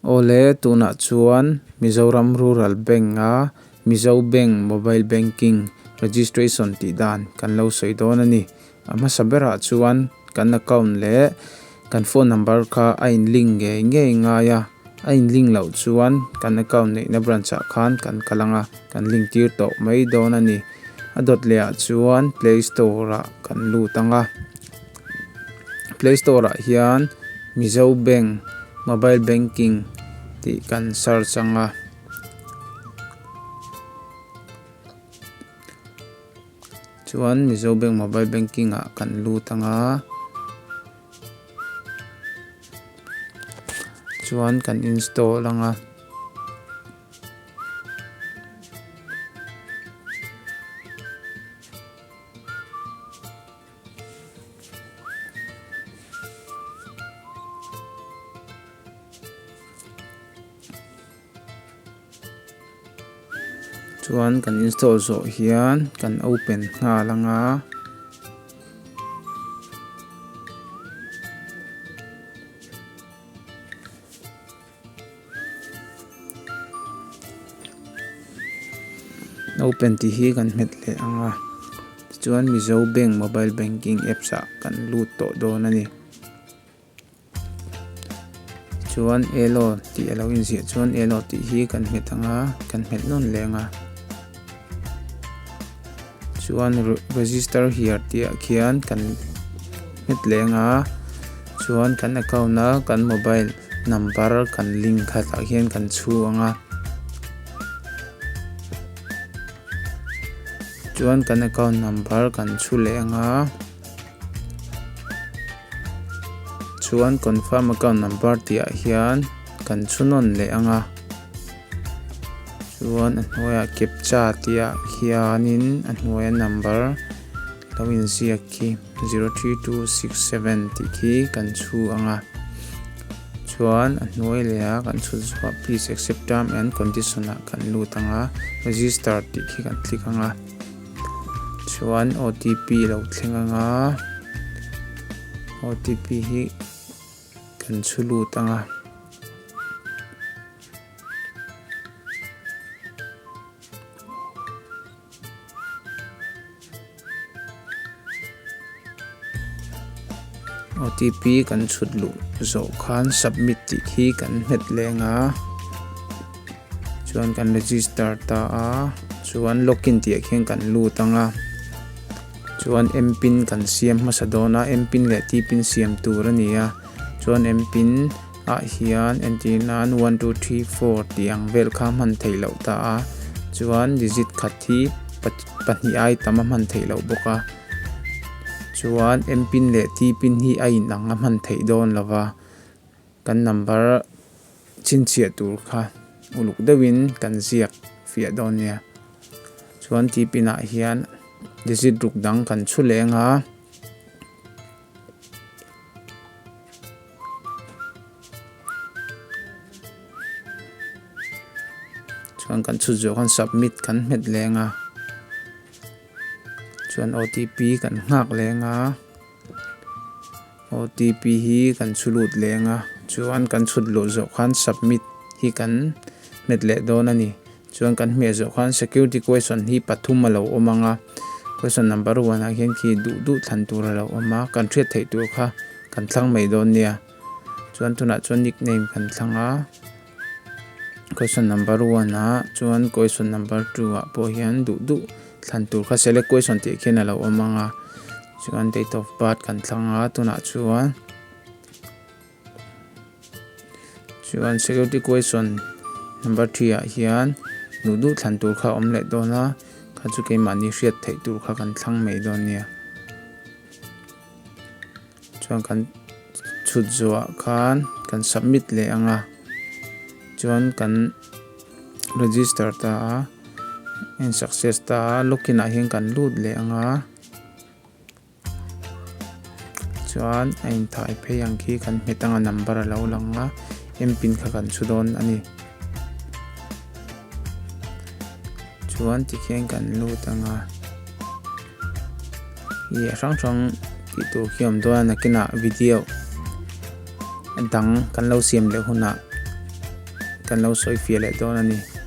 Awle tunah chuan Mizoram Rural Bank a Mizo Bank Mobile Banking Registration tih dan kan lo sawi dawn a ni. A hmasa berah chuan kan account leh kan phone number kha a in link ngei ngei ngai a, a in link loh chuan kan account neihna branch ah khan kan kal ang a, kan link tir tawh mai dawn a ni. A dawt leh ah chuan play store ah kan lut ang a. Play store ah hian Mizo Bank mobile banking tih kan search ang a. Chuan Mizo Bank mobile banking ah kan lut ang a. Chuan kan install ang a. Chuan kan install zawh hian kan open nghal ang a. Open tih hi kan hmet leh ang a tichuan Mizo Bank mobile banking apps ah kan lut tawh dawn a ni tichuan elo tih a lo inziah chuan elo tih hi kan hmet ang a kan hmet nawn leh ang a chuan register here tih ah khian kan hmet leh ang a chuan kan account a kan mobile number kan link kha tah hian kan chhu ang a chuan kan account number kan chhu leh ang a chuan confirm account number tih ah hian kan chhu nawn leh ang a. Chuan a hnuaiah captcha tih ah hianin a hnuaia number lo inziak khi 03267 tih khi kan chhu ang a. Chuan a hnuai leh ah kan chhut chhuah please accept term and condition ah kan lut ang a, register tih khi kan click ang a. Chuan OTP lo thleng ang a, OTP hi kan chhu lut ang a. OTP kan chhut luh zawh khan submit tih khi kan hmet leng a chuan kan register ta a chuan login tih ah khian kan lut ang a chuan m pin kan siam hmasa dawn a m pin leh t pin siam tur a ni a chuan m pin ah hian entir nan one two three four tih ang vel kha hman theih loh ta a chuan digit khat hi pahnih ai tam a hman theih loh bawk a chuan m pin leh t pin hi a in ang a hman theih dawn lo va kan number chhinchhiah tur kha uluk deuhin kan ziak fiah dawn nia chuan t pin ah hian digit ruk dang kan chhu leng a. Chuan kan chhut zawh khan submit kan hmet leng a chuan OTP kan nghak leng a OTP hi kan chhu lut leng a chuan kan chhut luh zawh khan submit hi kan hmet leh dawn a ni. Chuan kan hmeh zawh khan security question hi pathum a lo awm ang a, question number one ah hian khi duh duh thlan tur a lo awm a, kan hriat theih tur kha kan thlang mai dawn nia. Chuan tunah chuan nickname kan thlang a, question number one ah chuan question number two ah pawh hian duh duh thlan tur kha select question tih khian a lo awm ang a, chuan date of birth kan thlang a tunah chuan. Chuan security question number 3 ah hian duh duh thlan tur kha a awm leh dawn a kha chu keimahni hriat theih tur kha kan thlang mai dawn nia chuan kan chhut zawhah khan kan submit leh ang a chuan kan register ta a en success ta a login ah hian kan lut leh ang a. Chuan a inthai phei ang khi kan hmet anga number a lo lang a m pin kha kan chhu dawn a ni chuan tikhian kan lut anga ih a hrang hrang tih tur khi a awm dawn a nakinah video dang kan lo siam leh hunah. kan lo sawi fiah leh dawn a ni.